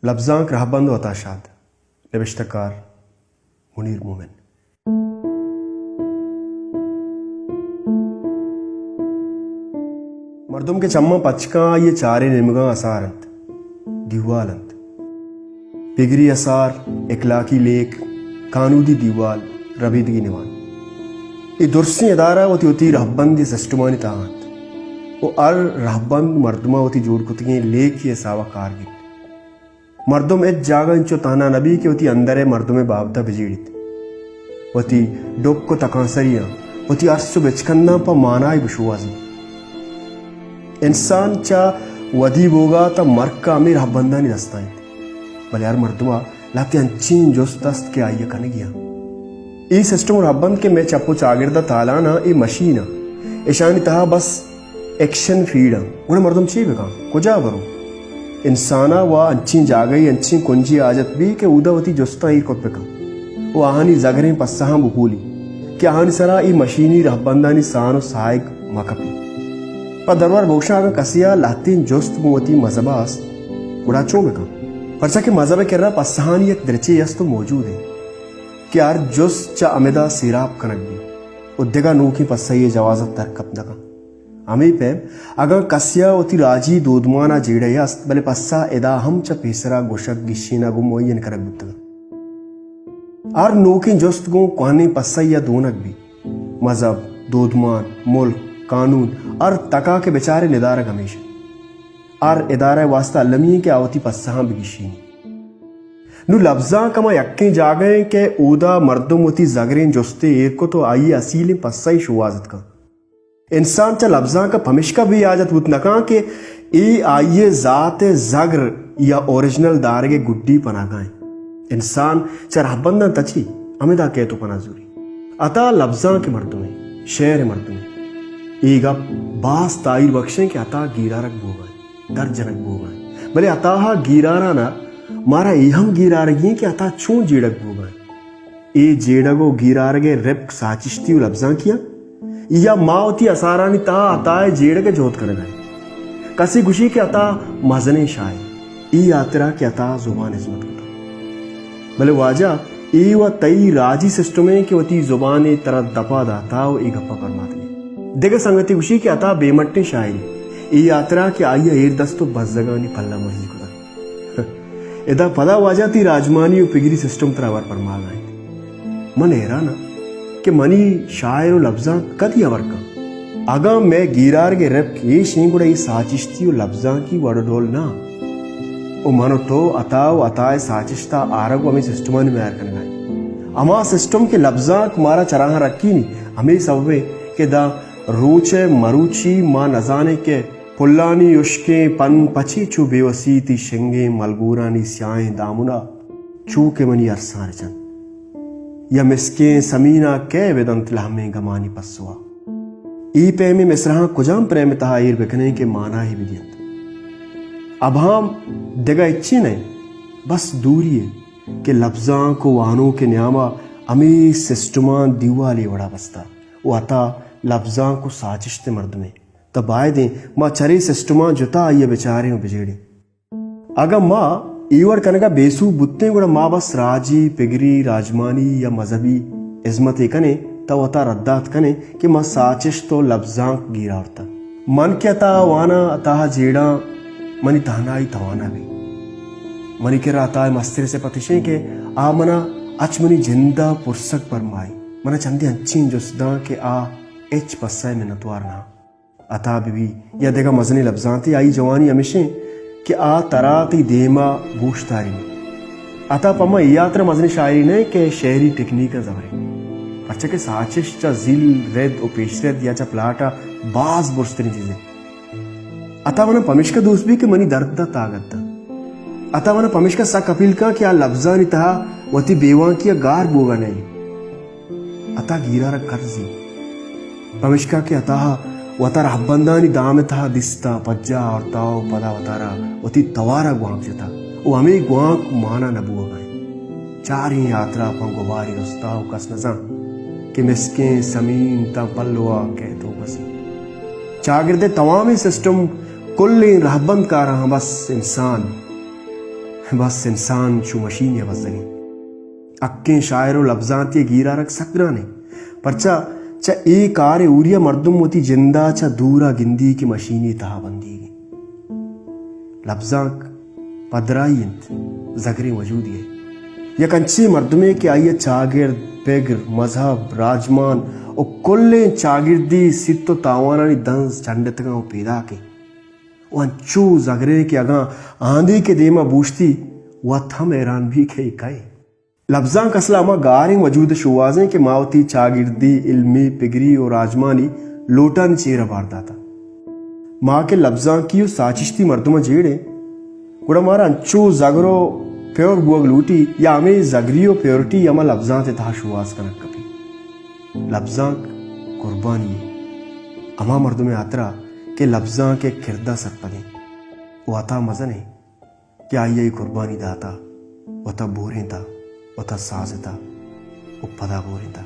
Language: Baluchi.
لبزانک رہبند ءُ عطا شاد۔ نبشتہ کار منیر مومن۔ مردم کہ چماں پچ کاں، آئی ءِ چاریں نیمگاں اسار انت، دیوال انت۔ پگری اسار، اخلاقی لیک، کانودی دیوال، ربیدگی نوان۔ اے درسیں ادارہ وتی وتی رہبندی سسٹمانی تہا انت ءُ ہر رہبند مردم ءَ وتی جوڑ کتگیں لیکے ءِ حساب ءَ کار گیپت۔ مردم ہچ جاگہ انچو تہنا نہ بی کہ وتی اندر ءِ مردم ءِ بابت ءَ بجیڑیت۔ وتی ڈک ءُ تکانسریاں، وتی ارس ءُ بچکنداں پہ مانائے بشوہازیت۔ انسان چہ ودی بوگ ءَ تاں مرک ءَ ہمے رہبندانی دست ءَ انت۔ بلے ہر مردم ءَ لہتے انچیں جست است کہ آئی ءَ کنگی انت۔ اے سسٹم ءُ رہبند کہ مئے چپ ءُ چاگرد ءَ تالان انت، اے مشین انت۔ اشانی تہا بس ایکشن فیڈ انت، گڑا مردم چے بکن؟ کجا برو؟ انسان ءَ وا انچیں جاگہے، انچیں کنجے حاجت بی کہ اودا وتی جستاں ایر کت بکن ءُ آہانی زگریں پسہاں بپولی کہ آہانی سرا اے مشینی رہبندانی سان ءُ ساہگ مہ کپی۔ پہ درور بگوشاں، اگاں کسے ءَ لہتیں جست گوں وتی مذہب ءَ است، گڑا چون بکن؟ پرچا کہ مذہب ءِ کرا پسہانی یک درچے است ءُ موجود انت کہ ہر جست چہ ہمدا سیراپ کنگ بیت ءُ دگہ نوکیں پسہے ءِ جواز ءَ در کپت نہ کنت۔ ہمے پیم اگاں کسے ءَ وتی راجی دودمان ءَ جیڑہ است، بلے پسہ ادا ہم چہ پیسرا گوشگ، گیشینگ ءُ معین کنگ بوتگ انت۔ ہر نوکیں جست گوں کوہنیں پسہے ءَ دونگ بیت۔ مذہب، دودمان، ملک، قانون، ہر تک ءَ کہ بچارے، ندارگ ہمیش انت۔ ہر ادارہ ءِ واستہ المی انت کہ آ وتی پسہاں بگیشینی۔ نوں لبزانک ہما یکیں جاگہ انت کہ اودا مردم وتی زگریں جستے ایر کت ءُ آئی ءِ اصیلیں پسہ ءَ شوہازت کنت۔ انسان چہ لبزانک ءَ پمیشکا بے حاجت بوت نہ کنت کہ اے آئی ءِ ذات ءِ زگر یا اوریجنل دارگ ءِ گڈی پناہگاہ انت۔ انسان چہ رہبنداں تچی، ہمدا کئیت ءُ پناہ زوری۔ عطا لبزانک ءِ مردمے، شعر ءِ مردمے۔ اے گپ باز تاہیر بخش انت کہ عطا گیرارگ بوگ ءَ انت، در جنگ بوگ ءَ انت۔ بلے عطا ءِ گیراران ءَ مارا اے ہم گیرارگی انت کہ عطا چون جیڑگ بوگ ءَ انت۔ اے جیڑگ ءُ گیرارگ ءِ رپک ساچشتی ءُ لبزانکی انت، یا ما وتی اسارانی تہا عطا ءِ جیڑگ ءِ جہد کنگ ءَ ایں؟ کسے گوشی کہ عطا مزنیں شاعرے، اے ہاترا کہ عطا ءَ زبان ءِ ہزمت کتگ۔ بلے واجہ، اے وَ تئی راجی سسٹم انت کہ وتی زبان ءَ ترا دپ ءَ داتہ ءُ اے گپ ءَ پرماتگ ئے۔ دگہ سنگتے گوشی کہ عطا بے مٹیں شاعرے، اے ہاترا کہ آئی ءَ ایردست ءُ بزگانی پلہ مرزی کتگ۔ ادا پدا واجہ تئی راجمانی ءُ پگری سسٹم ترا ہبر پرماگ ءَ انت۔ من حیران آں کہ منی شاعر ءُ لبزانک کدی ہبر کنت۔ اگاں مئے گیرارگ ءِ رپک ایش انت، گڑا اے ساچشتی ءُ لبزانکی وڑ ءُ ڈول نہ انت۔ ءُ من ءُ تو عطا ءُ عطا ءِ ساچشت ءَ آرگ ءُ ہمے سسٹمانی میار کنگ ءَ ایں۔ ہما سسٹم کہ لبزانک مارا چراہاں رکینی، ہمے سبب انت کہ داں روچ ءِ مروچی ما نزانیں کہ پلانی ہشکیں پن پچی چو بے وسی تئی شنگیں ملگورانی سیاہیں دامنا چو کہ منی ارساں رچنت۔ یا مسکیں سمینا کئے بدنت لہمیں گمانی پسوا۔ اے پیمیں مصرعاں کجام پریم ءِ تہا ایر بکنیں کہ مانائے بدینت؟ ابہام دگہ ہچی نہ انت، بس دوری ءِ کہ لبزانک ءُ وانوک ءِ نیاما ہمے سسٹماں دیوالے وڑا بستہ ءُ عطا لبزانک ءُ ساچشت ءِ مردمے۔ تہ باید انت ما چرے سسٹماں جتا آئی ءَ بچاریں ءُ بجیڑیں۔ اگاں ما اے وڑ کنگ ءَ بے سوب بوتیں، گڑا ما بس راجی، پگری، راجمانی یا مذہبی ہزمتے کنیں، تہ وتا ردات کنیں کہ ما ساچشت ءُ لبزانک گیر آورتگ۔ من کہ عطا ءَ واناں، عطا ءَ جیڑاں، منی تہنائی توانا بی۔ منی کرا عطا ءِ مستریں سپت اش انت کہ آ منا اچ منی جند ءَ پرسگ پرمائی۔ منا چندے انچیں جست داں کہ آ ہچ پسہ ءِ منتوار نہ انت۔ عطا بہ بی یا دگہ مزنیں لبزانتے، آئی جوانی ہمیش انت کہ آ ترا تئی دیم ءَ گوش دارینیت۔ عطا پہ ما اے ہاترا مزنیں شاعرے نہ انت کہ شعری ٹیکنیکاں زبر انت، پرچا کہ ساچشت چہ زل، رد ءُ پیشرد یا چہ پلاٹ ءَ باز برزتریں چیزے انت۔ عطا منا پمیشکا دوست بی کہ منی درد ءَ تاگت دنت۔ عطا منا پمیشکا سک اپیل کنت کہ آ لبزانی تہا وتی بیوانکی ءَ گار بوگ ءَ نئیت۔ عطا گیرارگ کرزی، پمیشکا کہ عطا ءَ وتا رہبندانی دام ءِ تہا دیستہ، پجا آورتہ ءُ پدا وتارا وتی توار ءَ گوانک جتہ ءُ ہمے گوانک مانا نہ بوگ ءَ انت۔ چاریں ہاترا پہ گبارے رستہ ءُ کس نہ زانت کہ مسکیں سمین تاں پلو ءَ کئیت ءُ گوزیت۔ چاگرد ءِ توامیں سسٹم، کلیں رہبند کاراں بس انسان۔ بس انسان چو مشینے ءَ بزگ انت۔ حقیں شاعر و لبزانتے ءِ گیر آرگ سک گران انت، پرچا چہ اے کار ءِ ہوری ءَ مردم وتی جند ءَ چہ دور ءَ گندی کہ مشینے ءِ تہا بندیگ انت۔ لبزانک پدرائی انت زگریں وجودے ءِ۔ یک انچیں مردمے کہ آئی ءَ چاگرد، پگر، مذہب، راجمان و کلیں چاگردی سیت و تاوانانی دنز چنڈتگاں و پیداک انت۔ و انچو زگرے کہ اگاں آندیکے دیم ءَ بوشتی، وت ہم حیران بی کہ اے کئے؟ لبزانک اصل ءَ ہما گاریں وجود ءِ شوہاز انت کہ ما وتی چاگردی، علمی، پگری و راجمانی لوٹانی چیر ءَ بار داتہ۔ ما کہ لبزانکی و ساچشتی مردماں جیڑ ایں، گڑا مارا انچو زگر و پیور بوگ لوٹی یا ہمے زگری و پیورٹی ہما لبزانت ءِ تہا شوہاز کنگ کپی۔ لبزانک قربانی یے ہما مردم ءِ ہاترا کہ لبزانک ءِ کرد ءَ سرپد انت و عطا مزن انت کہ آئی ءَ اے قربانی داتہ، وتا بورینتہ، وتا سازتہ و پدا بورینتہ۔